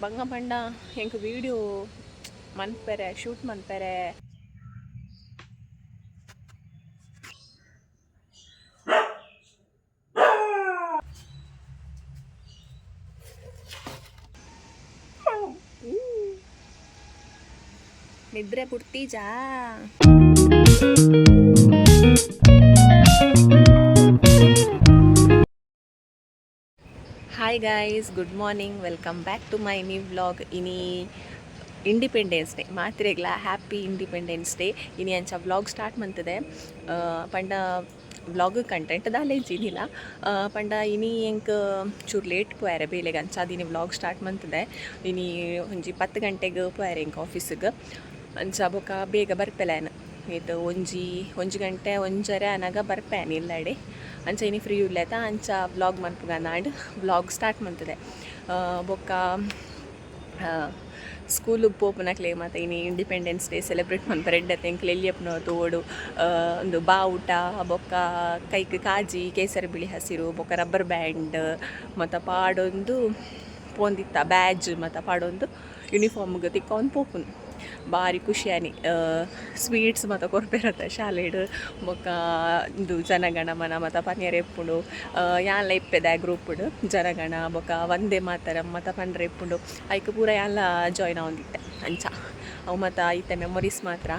ಬಂಗ ಪಂಡ ಎಂಕ್ ವೀಡಿಯೋ ಮನ್ಪೆರೆ, ಶೂಟ್ ಮನ್ಪೆರೆ. ನಿದ್ರೆ ಪುಡ್ತೀಜಾ? Hi guys, good morning, welcome back to my new vlog. ಇನಿ ಇಂಡಿಪೆಂಡೆನ್ಸ್ ಡೇ, ಮಾತ್ರೆಗ್ಲ happy independence day. ಇನಿ ಅಂಚ ವ್ಲಾಗ್ ಸ್ಟಾರ್ಟ್ ಮಂತದೆ. ಪಂಡ ವ್ಲಾಗ್ ಕಂಟೆಂಟ್ ದಾಲ ಇಜ್ಜಿನಿಲ್ಲ. ಪಂಡ ಇನಿ ಎಂಕ್ ಚೂರು ಲೇಟ್ ಪೋಯರೆ ಬೇಲೆಗ್, ಅಂಚಾದ್ ಇನಿ ವ್ಲಾಗ್ ಸ್ಟಾರ್ಟ್ ಮಂತದೆ. ಇನಿ ಒಂಜಿ 10 ಗಂಟೆಗೆ ಪೋಯರೆ ಎಂಕ್ ಆಫೀಸಿಗೆ. ಅಂಚ ಬೊಕ ಬೇಗ ಬರ್ಪೆಲ ಯಾನ್. ಏತ್, ಒಂಜಿ ಒಂಜಿ ಗಂಟೆ ಒಂಜರೆ ಆನಗ ಬರ್ಪೆ ಇಲ್ಲಡೆ. ಅಂಚ ಇನಿ ಫ್ರೀ ಉಲ್ಲೇತ, ಅಂಚ ವ್ಲಾಗ್ ಮನ್ಪುಗ ನಾಡ್ ವ್ಲಾಗ್ ಸ್ಟಾರ್ಟ್ ಮಂತದೆ. ಬೊಕ್ಕ ಸ್ಕೂಲಿಗೆ ಪೋಪುನಕ್ಲೆ ಮತ್ತು ಇನಿ independence day celebrate ಮನ್ಪರೆ ಎಡ್ಡೆ. ಎಂಕ್ಲೆ ಎಲ್ಯಪ್ಪನ ತೋಡು ಒಂದು ಬಾವುಟ, ಬೊಕ್ಕ ಕೈಕ್ ಕಾಜಿ, ಕೇಸರಿ ಬಿಳಿ ಹಸಿರು, ಬೊಕ್ಕ ರಬ್ಬರ್ ಬ್ಯಾಂಡ್ ಮತ್ತು ಪಾಡೊಂದು ಪೋಂದಿತ್ತ, ಬ್ಯಾಜ್ ಮತ್ತು ಪಾಡೊಂದು ಯೂನಿಫಾರ್ಮ್ಗೆ ತಿಕ್ಕೊಂದು ಪೋಪುನು. ಬಾರಿ ಖುಷಿಯಾನಿ. ಸ್ವೀಟ್ಸ್ ಮತ್ತು ಕೊರ್ಪೆರತ್ತ ಶಾಲೆಡ್. ಬೊಕ್ಕ ಇಂದು ಜನಗಣಮನ ಮತ್ತು ಪನ್ಯರೆ ಇಪ್ಪುಂಡು. ಯಾನ್ಲ ಇಪ್ಪೆದ ಗ್ರೂಪ್ಡ್. ಜನಗಣ ಬೊಕ್ಕ ವಂದೇ ಮಾತರಂ ಮತ್ತು ಪನ್ರೆ ಇಪ್ಪುಂಡು. ಐಕ್ ಪೂರ ಯಾನ್ಲ ಜಾಯ್ನ್ ಆವೊಂದಿತ್ತೆ. ಅಂಚ ಅವು ಮತ್ತು ಇತ್ತೆ ಮೆಮೊರೀಸ್ ಮಾತ್ರ.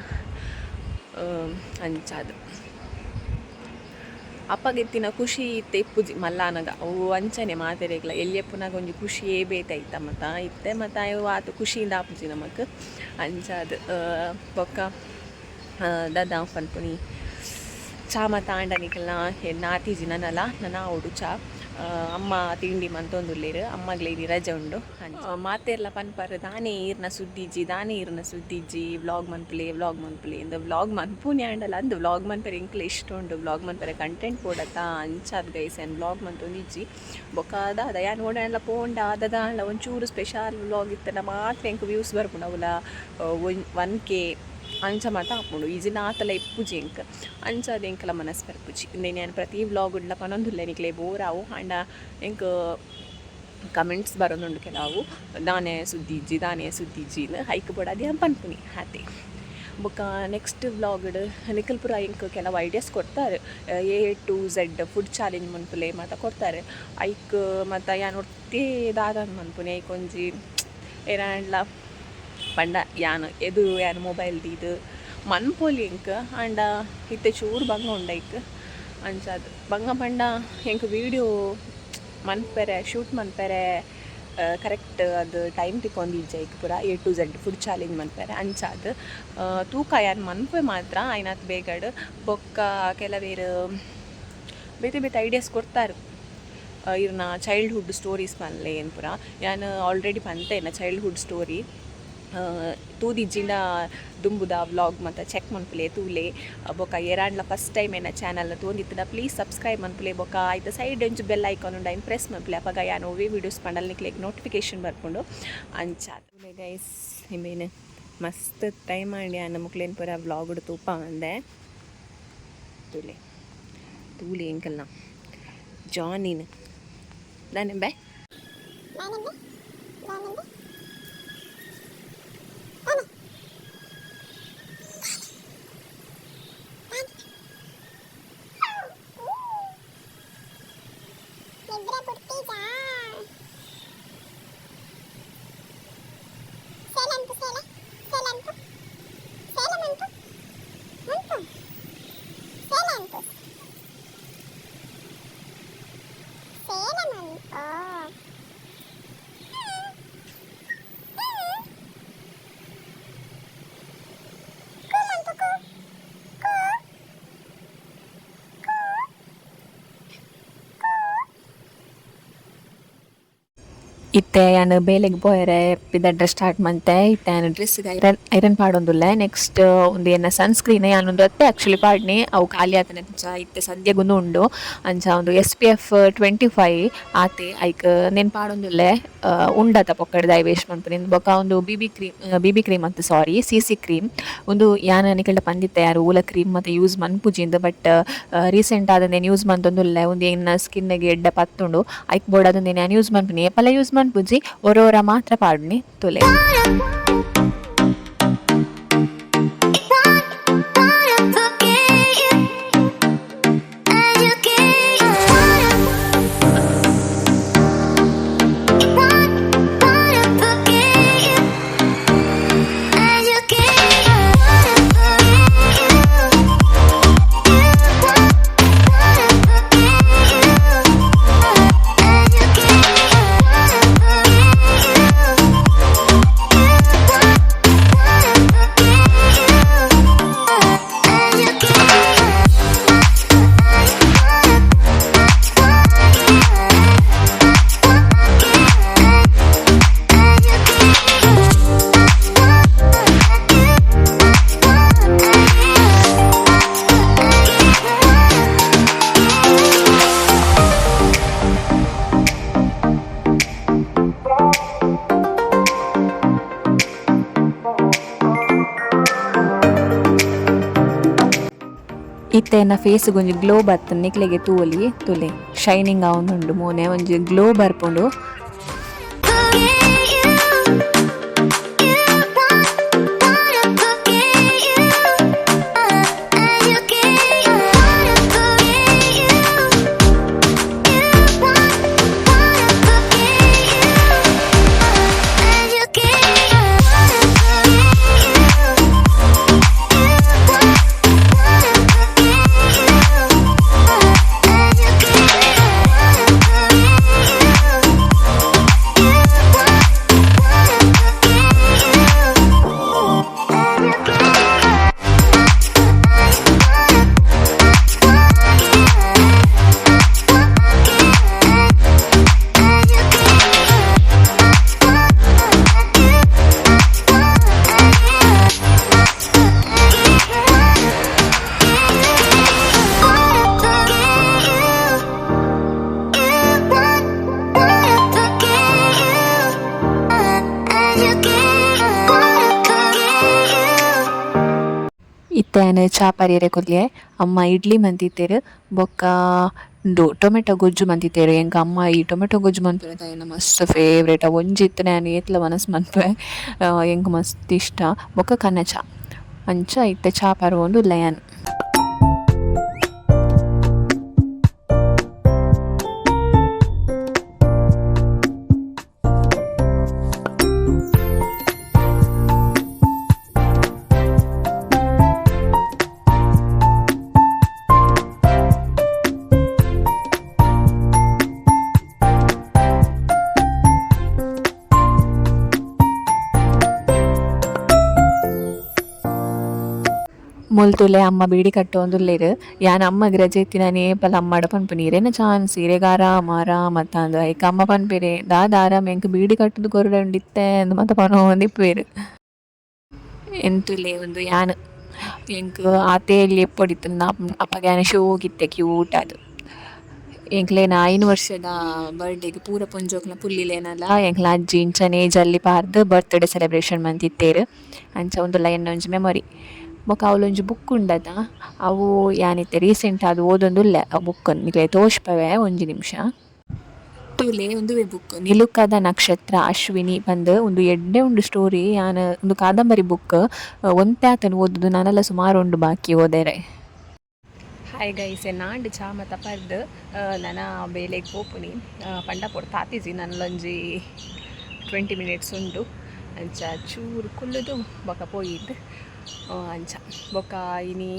ಅಂಚಾದ್ ಅಪ್ಪಗಿತ್ತಿನ ಖುಷಿ ಇತ್ತೆ ಇಪ್ಪುಜಿ ಮಲ್ಲಾನಗ. ಅವು ಅಂಚನೆ ಮಾತೆರೆಗ್ಲ ಎಲ್ಯಪ್ಪುನಾಗ ಒಂಜಿ ಖುಷಿಯೇ ಬೇತೆ ಐತ ಮತ್ತ ಇತ್ತೆ ಮತ್ತು ಅವು ಆತು ಖುಷಿಯಿಂದ ಆಪುಜಿ ನಮಕ್. ಅಂಚಾದ್ ಬೊಕ್ಕ ದಾದ ಪನ್ಪುನಿ, ಚಾ ಮತ್ತ ಆಂಡ ನಿಕಲ್ನ ನಾತಿಜಿ ನನಲ, ನನ ಆವೊಡು ಚಾ. ಅಮ್ಮ ತಿಂಡಿ ಮಂತೊಂದುಲ್ಲೆರ್. ಅಮ್ಮಗ್ಲ ಇನಿ ರಜೆ ಉಂಡು. ಮಾತೆರ್ಲ ಪನ್ಪರ್, ದಾನೆ ಈರ್ನ ಸುದ್ದಿಜ್ಜಿ, ದಾನೆ ಈರ್ನ ಸುದ್ದಿಜ್ಜಿ, ವ್ಲಾಗ್ ಮನ್ಪುಲೆ, ವ್ಲಾಗ್ ಮನ್ಪುಲೆ ಇಂದ. ವ್ಲಾಗ್ ಮನ್ಪುನಿ ಆಂಡಲ ಅಂದ್, ವ್ಲಾಗ್ ಮನ್ಪೆರೆ ಎಂಕ್ಲೆ ಇಷ್ಟ ಉಂಡು. ವ್ಲಾಗ್ ಮನ್ಪೆರೆ ಕಂಟೆಂಟ್ ಬೋಡತ್ತ. ಅಂಚಾದ್ ಗೈಸ್, ಯಾನ್ ವ್ಲಾಗ್ ಮಂತೊಂದಿಜ್ಜಿ. ಬೊಕ್ಕ ದಾದ, ಯಾನ್ ಓಡಾಂಡ್ಲ ಪೋಂಡ ದಾದ ಒಂಚೂರು ಸ್ಪೆಷಲ್ ವ್ಲಾಗ್ ಇತ್ತಂಡ ಮಾತ್ರ ಎಂಕ್ ವ್ಯೂಸ್ ಬರ್ಪುಂಡು. ಅವುಲ 1K ಅಂಚ ಮಾತ ಆಪುಂಡು. ಇಜ್ಜಿಂಡ ಆತಲ ಇಪ್ಪುಜಿ ಎಂಕ್. ಅಂಚಾದ್ ಎಂಕಲ ಮನಸ್ ಬರ್ಪುಜಿ. ಇಂದೆನ್ ಯಾನ್ ಪ್ರತಿ ವ್ಲಾಗ್ ಉಡ್ಲ ಪನೊಂದುಲ್ಲೆ. ನಿಕ್ಲೆ ಬೋರ್ ಆವು. ಆಂಡ ಎಂಕ್ ಕಮೆಂಟ್ಸ್ ಬರೊಂದುಂಡು ಕೆಲವು, ದಾನೆ ಸುದ್ದಿ ಇಜ್ಜಿ, ದಾನೆ ಸುದ್ದಿ ಇಜ್ಜಿ. ಹೈಕ್ ಬೋಡಾದ್ ಯಾನ್ ಪನ್ಪುನಿ ಆತೆ. ಬೊಕ್ಕ ನೆಕ್ಸ್ಟ್ ವ್ಲಾಗ್ಡ್ ನಿಕಲ್ ಪೂರ ಎಂಕ್ ಕೆಲವು ಐಡಿಯಾಸ್ ಕೊರ್ತಾರೆ. A to Z food challenge ಮನ್ಪುಲೆ ಮಾತ ಕೊರ್ತಾರೆ. ಐಕ್ ಮತ್ತು ಯಾನ್ ಒರ್ತಿ ದಾದ ಮನ್ಪುನಿ? ಐಕ್ ಒಂಜಿ ಏರಾಂಡ್ಲ ಪಂಡ ಯಾನ್ ಎದುರು ಯಾನ್ ಮೊಬೈಲ್ ದೀದ್ ಮನ್ಪೊಲಿ ಎಂಕ್. ಆಂಡ ಇತ್ತೆ ಚೂರು ಬಂಗ ಉಂಡು ಐಕ್. ಅಂಚಾದ್ ಬಂಗ ಪಂಡ ಎಂಕ್ ವೀಡಿಯೋ ಮನ್ಪೆರೆ, ಶೂಟ್ ಮನ್ಪೆರೆ ಕರೆಕ್ಟ್ ಅದು ಟೈಮ್ ತಿಕ್ಕೊಂದಿಜ್ಜಿ ಐಕ್ ಪೂರ A to Z food challenge ಮನ್ಪೆರೆ. ಅಂಚಾದ್ ತೂಕ, ಯಾನ್ ಮನ್ಪುವೆ ಮಾತ್ರ ಆಯ್ನಾತ್ ಬೇಗಡ್. ಬೊಕ್ಕ ಕೆಲವೇರು ಬೇತೆ ಬೇತೆ ಐಡಿಯಾಸ್ ಕೊರ್ತಾರೆ. ಇರ್ನ ಚೈಲ್ಡ್ಹುಡ್ ಸ್ಟೋರೀಸ್ ಪನ್ಲೆ ಏನ್ ಪೂರ. ಯಾನ್ ಆಲ್ರೆಡಿ ಪಂತೆ ಎನ್ನ ಚೈಲ್ಡ್ಹುಡ್ ಸ್ಟೋರಿ. ತೂದಿಜ್ಜಿಂಡ ದುಂಬುದ ವ್ಲಾಗ್ ಮತ್ತು ಚೆಕ್ ಮನ್ಪುಲೆ, ತೂಲೆ. ಬೊಕ್ಕ ಏರಾಂಡ್ಲ ಫಸ್ಟ್ ಟೈಮ್ ಎನ್ನ ಚಾನಲ್ ತೂಂದಿತ್ತುಂಡ ಪ್ಲೀಸ್ ಸಬ್ಸ್ಕ್ರೈಬ್ ಮನ್ಪುಲೆ. ಬೊಕ್ಕ ಐತ ಸೈಡ್ ಒಂಜಿ ಬೆಲ್ ಐಕಾನ್ ಉಂಡು, ಐನ್ ಪ್ರೆಸ್ ಮನ್ಪುಲೆ. ಅಪಗ ಯಾನ್ ಒವ್ವೇ ವೀಡಿಯೋಸ್ ಪಂಡಲ್ ನಿಕ್ಲೆಗ್ ನೋಟಿಫಿಕೇಶನ್ ಬರ್ಪುಂಡು. ಅಂಚ ಗೈಸ್, ಇಂಬೇನ್ ಮಸ್ತ್ ಟೈಮ್ ಆಂಡ್ ಯಾನ್ ಮುಕ್ಲೇನ್ ಪೂರ ವ್ಲಾಗ್ ತೂಪ ಅಂದೆ. ತೂಲೆ ತೂಲೆ ಎಂಕಲ್ನ ಜಾನಿನ್. ದಾನೆ ಬೇ? ದಾನೆಂಬೆ? ದಾನೆಂಬೆ? ದಾನೆ? ದಾನೆ? ನಿದ್ರೆ ಪುಡ್ತೀಜಾ? ಸೇಲಂಪು, ಸೇಲೆ ಸೇಲಂಪು, ಸೇಲಮಂಪು ಮಂಪು, ಸೇಲಂಪು, ಸೇಲಮಂಪು. ಕು ಮಂಪು, ಕು ಕು ಕು ಕು. ಇತ್ತೆ ಯಾನ್ ಬೇಲೆಗ್ ಪೋಯರೆ ಪಿದಡ್ರೆ ಸ್ಟಾರ್ಟ್ ಮಂತೆ. ಇತ್ತೆ ಯಾನ್ ಡ್ರೆಸ್ಗೆ ಐರನ್ ಐರನ್ ಪಾಡೊಂದುಲ್ಲೆ. ನೆಕ್ಸ್ಟ್ ಉಂದು ಎನ್ನ ಸನ್ಸ್ಕ್ರೀನ್. ಯಾನ್ ಉಂದು ಅತ್ತೆ ಆಕ್ಚುಲಿ ಪಾಡ್ನಿ, ಅವು ಖಾಲಿ ಆತನೆ. ಅಂಚ ಇತ್ತೆ ಸದ್ಯಗುಂದು ಉಂಡು. ಅಂಚ ಉಂದು ಎಸ್ಪಿಎಫ್ 25 ಆತೆ. ಐಕ್ ನೆನ್ ಪಾಡೊಂದುಲ್ಲೆ. ಉಂಡತ ಪೊಕ್ಕಡೆ ದಾಯೆ ವೇಸ್ಟ್ ಮನ್ಪುನಿ. ಬೊಕ್ಕ ಒಂದು BB cream, BB cream ಅಂತ, ಸಾರಿ, ಸಿಸಿ ಕ್ರೀಮ್. ಉಂದು ಯಾನ್ ನಿಕಲ್ಡ ಪಂದಿತ್ತೆ, ಯಾನ್ ಓಲ ಕ್ರೀಮ್ ಮತ್ತು ಯೂಸ್ ಮನ್ಪುಜಿಂದ್. ಬಟ್ ರೀಸೆಂಟ್ ಆದ ನೇನ್ ಯೂಸ್ ಮಂತೊಂದುಲ್ಲೆ. ಉಂದು ಎನ್ನ ಸ್ಕಿನ್ಗೆ ಎಡ್ಡೆ ಪತ್ತುಂಡು. ಐಕ್ ಬೋಡಾದ್ ಯಾನ್ ಯೂಸ್ ಮನ್ಪುನಿ. ಏಪಲ ಯೂಸ್ ಮನ್ಪುಜಿ, ಒರ ಒರ ಮಾತ್ರ ಪಾಡುನಿ ತುಲೆ. ಇತ್ತೆ ಎನ್ನ ಫೇಸ್ ಒಂಜಿ ಗ್ಲೋ ಬತ್ತುಂಡು, ನಿಕ್ಲೆಗೆ ತೂವೊಲಿ. ತೂಲೆ, ಶೈನಿಂಗ್ ಆವೊಂದುಂಡು ಮೋನೆ, ಒಂಜಿ ಗ್ಲೋ ಬರ್ಪುಂಡು. ಇತ್ತೆ ಯಾನ್ ಚಾ ಪರಿಯೆರೆ ಕುಲ್ಯೆ. ಅಮ್ಮ ಇಡ್ಲಿ ಮಂತಿತ್ತೆರ್, ಬೊಕ್ಕ ಉಂದು ಟೊಮೆಟೊ ಗೊಜ್ಜು ಮಂತಿತ್ತೆರ್. ಎಂಕ್ ಅಮ್ಮ ಈ ಟೊಮೆಟೊ ಗೊಜ್ಜು ಮನ್ಪುನ ಎನ್ನ ಮಸ್ತ್ ಫೇವರೇಟ್. ಅವು ಒಂಜಿ ಇತ್ತ್ಂಡ ಯಾನ್ ಏತ್ಲ ವನಸ್ ಮನ್ಪುವೆ, ಎಂಕ್ ಮಸ್ತ್ ಇಷ್ಟ. ಬೊಕ್ಕ ಕನ್ನ ಚಾ. ಅಂಚ ಇತ್ತೆ ಚಾ ಪರವೊಂದುಲ್ಲೆ ಯಾನ್. ಮೊಲ್ತುಲೆ ಅಮ್ಮ ಬೀಡಿ ಕಟ್ಟೊಂದುಲ್ಲೆರ್. ಯಾನ್ ಅಮ್ಮಗ್ ರಜೆ ಇತ್ತಿನಾನಿ ಏಪಲ ಅಮ್ಮಡ ಪನ್ಪುನಿ ಇರೆನ ಚಾನ್ಸ್ ಇರೆಗ್ ಆರಾಮ್ ಆರಾಮ್ ಅತ್ತಾಂದ್. ಐಕ್ ಅಮ್ಮ ಪನ್ಪೆರ್ ದಾದ ಆರಾಮ್ ಎಂಕ್ ಬೀಡಿ ಕಟ್ಟುದು ಕೊರೊಡೆ ಉಂಡು ಇತ್ತೆ ಅಂದ್ ಮಾತ ಪನೊಂದು ಇಪ್ಪುವೆರ್. ಎಂತುಲೆ ಉಂದು ಯಾನ್ ಎಂಕ್ ಆತೇ ಎಲ್ಯ ಇಪ್ಪೊಡಿತ್ತುಂಡ ಅಪಗ ಯಾನ್ ಶೋಕಿತ್ತೆ ಕ್ಯೂಟ್ ಆದ್. ಎಂಕ್ಲೆನ 5 ವರ್ಷದ ಬರ್ಡೇಗ್ ಪೂರ ಪೊಂಜೋಕುಲ್ನ ಪುಲ್ಲಿಲೇನಲ ಎಂಕ್ಲ ಅಜ್ಜಿ ಇಂಚನೆ ಜಲ್ಲಿ ಪಾರ್ದ್ ಬರ್ತ್ಡೇ ಸೆಲೆಬ್ರೇಷನ್ ಮಂತಿತ್ತೆರ್. ಅಂಚ ಉಂದುಲ ಎನ್ನ ಒಂಜಿ ಮೆಮೊರಿ. ಬೊಕ ಅವ್ಲೊಂಜಿ ಬುಕ್ ಉಂಡತ ಅವು ಯಾನ್ ಇತ್ತೆ ರೀಸೆಂಟ್ ಆದ್ ಓದೊಂದುಲ್ಲೆ ಆ ಬುಕ್ ನಿಕ್ಲೆಗ್ ತೋಜ್ಪವೆ ಒಂಜಿ ನಿಮಿಷ. ತೂಲೆ ಉಂದುವೆ ಬುಕ್ ನಿಲುಕದ ನಕ್ಷತ್ರ ಅಶ್ವಿನಿ ಪಂದ್. ಉಂದು ಎಡ್ಡೆ ಉಂಡು ಸ್ಟೋರಿ. ಯಾನ್ ಉಂದು ಕಾದಂಬರಿ ಬುಕ್ ಒಂತೆ ಆತುಂಡು ಓದುದು, ನನಲ ಸುಮಾರ್ ಉಂಡು ಬಾಕಿ ಓದೆರೆ. ಹಾಯ್ ಗೈಸ್, ಎನ್ನಾಂಡ್ ಚಾ ಮತ ಪರ್ದ್ ನನ ಬೇಲೆಗ್ ಪೋಪುನಿ. ಪಂಡ ಪೊರ್ತಾತಿಜಿ, ನನಲೊಂಜಿ 20 ಮಿನಿಟ್ಸ್ ಉಂಡು. ಅಂಚ ಚೂರು ಕುಲ್ಲುದು ಬೊಕ ಪೋಯಿದ್. ಅಂಚ ಬೊಕ ಇನಿ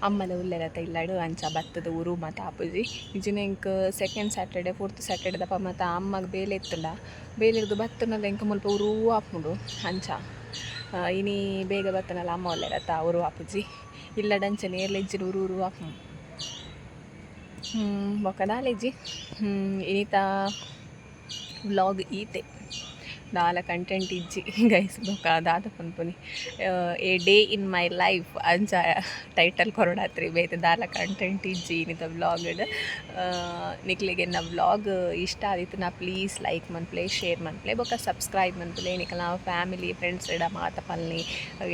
ಅಮ್ಮಲ ಉಲ್ಲೆರತ ಇಲ್ಲಡ್, ಅಂಚ ಬತ್ತದ ಊರು ಮಾತ ಆಪುಜಿ. ಇಜ್ಜಿಂಡ ಎಂಕ್ ಸೆಕೆಂಡ್ ಸ್ಯಾಟರ್ಡೆ ಫೋರ್ತ್ ಸ್ಯಾಟರ್ಡೆ ದಪ್ಪ ಮಾತ ಅಮ್ಮಗ್ ಬೇಲೆ ಇತ್ತುಂಡ ಬೇಲೆರ್ದ್ ಬತ್ತುಂಡಲ ಎಂಕ್ ಮುಲ್ಪ ಉರು ಆಪುಂಡು. ಅಂಚ ಇನಿ ಬೇಗ ಬತ್ತನಲ ಅಮ್ಮ ಉಲ್ಲೆರತ ಉರು ಆಪುಜಿ. ಇಲ್ಲಡ್ ಅಂಚನೆ ಏರ್ಲ ಇಜ್ಜಿಡ ಉರು ಉರು ಆಪುಂಡು. ಬೊಕ ದಾಲ ಇಜ್ಜಿ, ಇನಿತ ವ್ಲಾಗ್ ಈತೆ, ದಾಲ ಕಂಟೆಂಟ್ ಇಜ್ಜಿ ಗೈಸ್. ಬೊಕ ದಾದ ಪನ್ಪುನಿ, a day in my life ಅಂಚ ಟೈಟಲ್ ಕೊರೊಡಾತ್ರಿ, ಬೇತೆ ದಾಲ ಕಂಟೆಂಟ್ ಇಜ್ಜಿ ಇನಿತ ವ್ಲಾಗ್ಡ್. ನಿಕ್ಲೆಗ್ ಎನ್ನ ವ್ಲಾಗ್ ಇಷ್ಟ ಆದಿತ್ತ್ಂಡ ಪ್ಲೀಸ್ ಲೈಕ್ ಮನ್ಪುಲೆ, ಶೇರ್ ಮನ್ಪುಲೆ, ಬೊಕ ಸಬ್ಸ್ಕ್ರೈಬ್ ಮನ್ಪುಲೆ. ನಿಕಲ್ನ ಫ್ಯಾಮಿಲಿ ಫ್ರೆಂಡ್ಸ್ ಎಡ ಮಾತ ಪನ್ಲೆ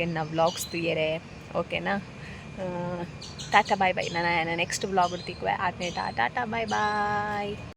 ಎನ್ನ ವ್ಲಾಗ್ಸ್ ತೂಯೆರೆ, ಓಕೆನಾ? Tata bye bye. ನಾನು ನೆಕ್ಸ್ಟ್ ವ್ಲಾಗ್ ತಿಕ್ಕುವೆ. ಆತ್ನೇಟ ಟಾಟಾ ಬಾಯ್ ಬಾಯ್.